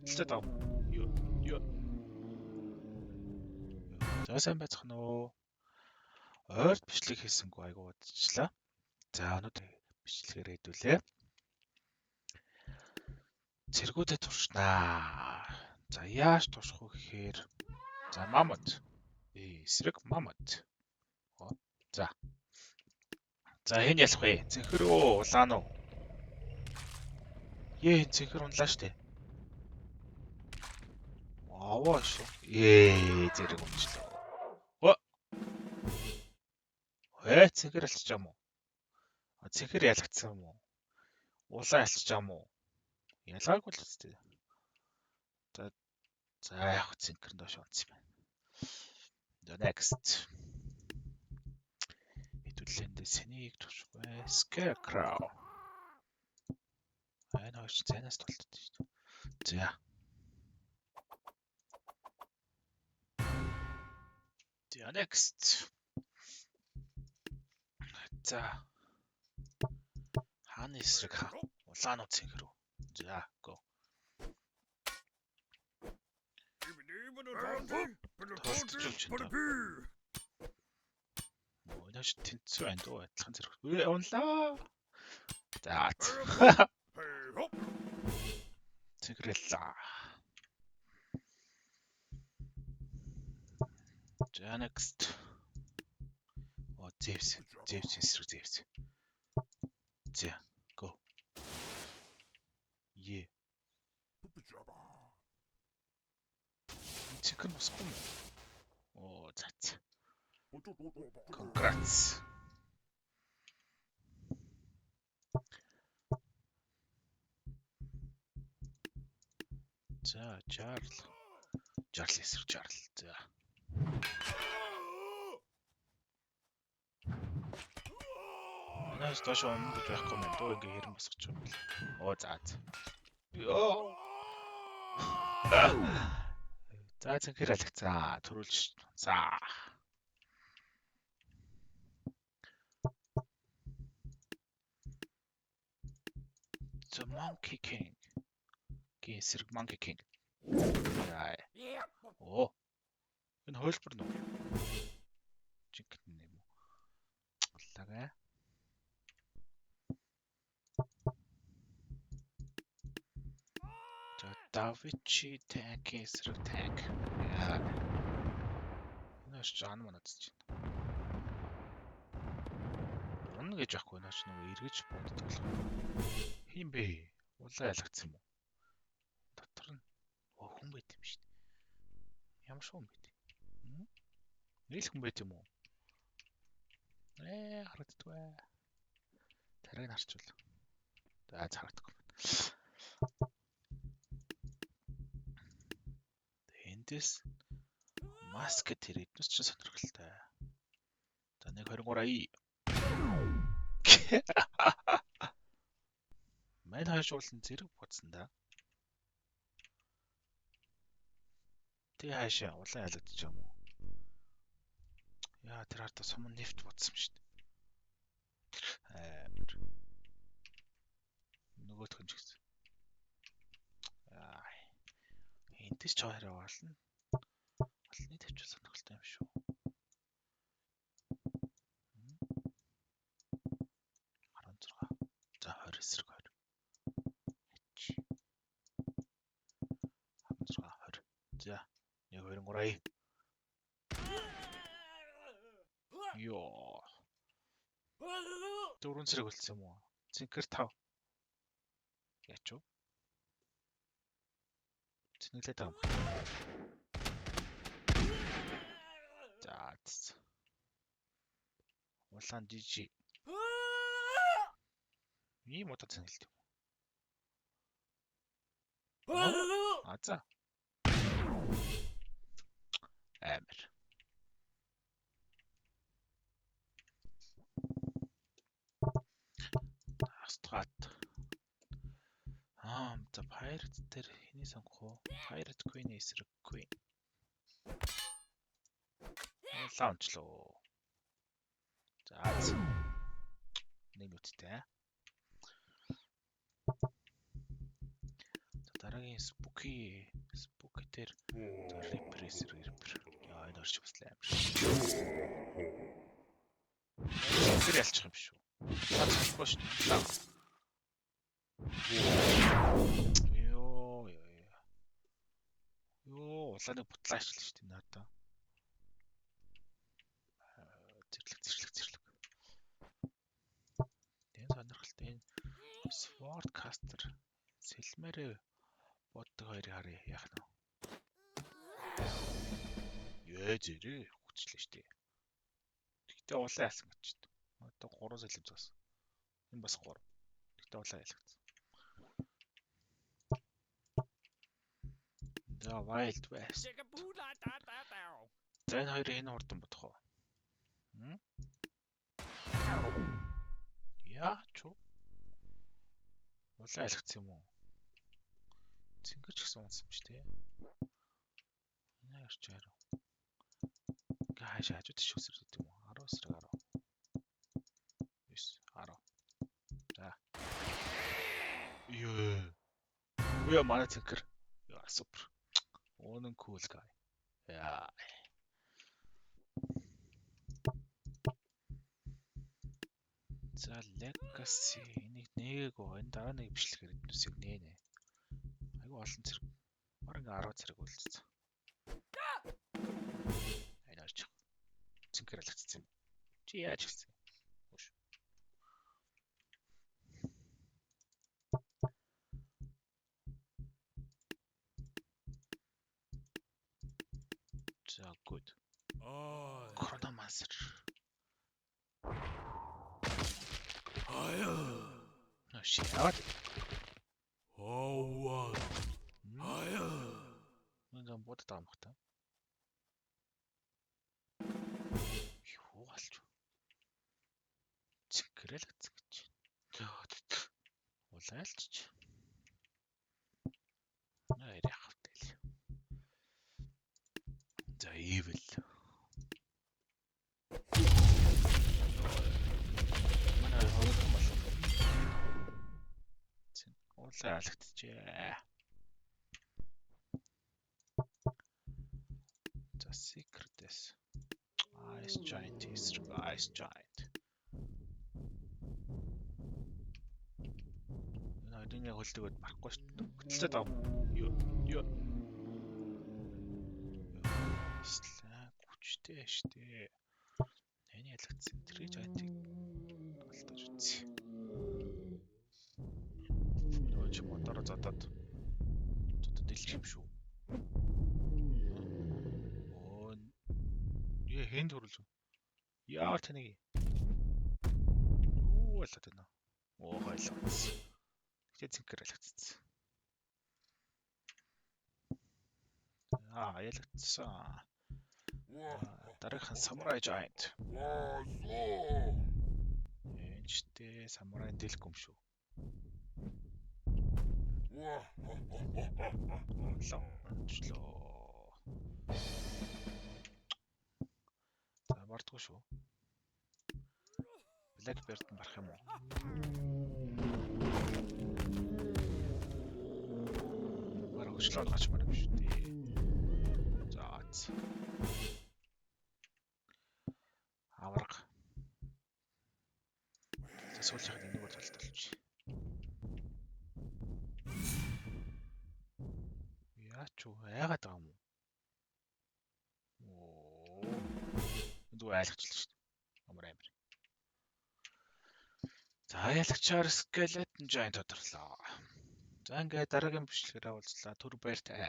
Хаталцаад байгаа юм. Йоо. Йоо. За сайн байцгаана уу? Ойрт бичлэг хийсэнгүй айгуу удажлаа. За өнөөдөр бичлэгээр хэдүүлээ. Цэргүүдэд туршнаа. За яаж турших вэ гэхээр за мамот. Эсрэг мамот. За. За хэн ялах вэ? Цэнхэр үү, улаан уу? Ээ, цэнхэр унлаа штэ. Аваа шүү. Ээ, зэрэг унчлаа. Оо. Ээ, цэнхэр ялчих юм уу? Цэнхэр ялагдсан юм уу? Улаан ялчих юм уу? Ялгаагүй л үстэй. За за яг цэнхэр доош онцсон юм байна. За next. Хэдүүлэндээ сэнийг туршгүй. Scarecrow. Энэ хоёр чинь цайнаас толтод шүү дээ. За. За next. За. Хааны эсрэг ха. Улаан уу цэнхэр үү? За, go. Толтож байна. Өнөөч тэнцүү байна дөө адилхан зэрэг. Унлаа. За. Цэнхрэлээ. За next. О Зевс. Зевс эсрэг Зевс. За, go. Е. Цэнхэр босхгүй юм. Оо, за. Congrats. За, Жарл. Жарл эсрэг Жарл. За. Өнөөс доош унах гэж байхгүй юм байна. Дөө ингээ хэрэн босгож байгаа юм бэл. Оо, за. Йоо. За, цэнхэр алигцаа. Төрүүлж. За. The Monkey King. Гийн эсрэг Monkey King. За. Оо. Энэ хөлбөр нү. Жинхэнэ юм уу? Улаагаа. За Davichi tank эсрэг tank. Яа. Энэ ч ан манад чинь. Унна гэж байхгүй наач нөгөө эргэж бууддаг л. Хин бэ? Улаан ялагдсан юм уу? Дотор нь хүн байт юм шүү дээ. Ямар шиг хүн байт юм? Нэг л хүн байт юм уу? Харагддаггүй. Тарайг нь харчвал. За харагдахгүй байна. Эндээс маск тэр эднес чинь сонирхолтой. За 1.23 ай. Мань хойш уулын зэрэг бодсон да. Тэг хаашаа улаан ялагдчих юм уу? Яа тэр хардаа сум нефт бодсон юм шүү дээ. Амар. Нөгөөх нь ч гэсэн. Аа. Эндээс ч хоёроо олно. Олны тавьчих сонирхолтой юм шүү. 16. За 20 эсрэг 20. 16 20. За 1 2 3 ая. Йоо. Дөрвөн зэрэг үлдсэн юм уу? Цэнхэр 5. Яач вэ? Цэнэглээд байгаа юм. За. Улаан GG. Ийм удаа цэнгэлт юм. А за. Амар. Астрат. Аа, за Pirate дээр хэний сонгох вэ? Pirate Queen эсрэг Queen. Лаунчлоо. За. Нэг нүдтэй. За Дараагийн Spooky Spooky дээр за Reaper эсрэг Reaper. Яа, энэ орч бас амар шүү. Тэр ялчих юм шүү. Та цахгүй шүү. Йоо ёо. Йоо, улааныг бутлаачлаа шүү дээ надаа. Зэрлэг зэрлэг зэрлэг. Энэ сонирхолтой энэ Swordcaster сэлмээрээ боддог хоёрыг харъя яах нь. Ээ зэрэг хүчлээ шүү дээ. Тэгтээ улаан ялсан гэж байна. Одоо 3 сэлэм зас. Энэ бас 3. Тэгтээ улаан ялгцсан. За Wild West. За энэ хоёрыг энэ хурдан бодох уу? Яа ч уу? Улаан ялгцсан юм уу? Цэнгэр ч гэсэн унсан юм шүү дээ. Энэ хоёр ч арай. Ингээ хаашаа хажууд тийш өсрээд юм уу? 10 эсрэг 10. 9 10. За. Ёо. Үе манай цэнхэр. Яа супер. Үнэн cool guy. Яа. За Legacy энийг нээгээгүй. Энэ дараа нэг бичлэгээр эднүсийг нээнэ. Айгу олон зэрэг. Бараг 10 зэрэг үлдсэн. Энэ орч. Цэнхэр алгацсан юм. Чи яаж хэлсэн? Үш. За good. Chronomancer. Ши яваад. Нэг бодод байгаа юм бах та. Юу алч. Цэнхэрэл гэсэн гэж. Улаалчч. Нэр яах вэ? За evil. Манай хоёр болов. Улаан алагдчихэ. За Secret-с Ice Giant эсрэг Ice Giant. Энэ хоёрын хөлдөгөөд барахгүй шүү дээ. Хөтөлцөөд байгаа юм. Йоо ёо. Слаа хүчтэй шүү дээ. Энэ ялагдсан. Tree Giant-ыг олдож үзье. Нөгөө чи модороо зодоод зодод дэлчих юм шүү. Оо. Яа хэн төрүүлж. Яа таныг. Юу болоод байна? Оо хоёлоо. Гэтэ цэнхэр алгацсан. Аа ялагдсан. Дараагийнх нь Samurai Giant. Энэ ч дээ Samurai дэлгүй юм шүү. Онлоо. За бардгүй шүү. Blackbird нь барах юм уу? Бараг хөшлөө гачмаар юм шүү дээ. За. Аварга. За сүүлчийнх нь энийг бол толтолж. Яа ч уу айгаад байгаа юм уу? Оо. Зүгээр айлгачлаа шүү дээ. Амар амар. За ялагчаар Skeleton Giant тодорлоо. За ингээд дараагийн бичлэгээр уулзлаа. Түр баяртай.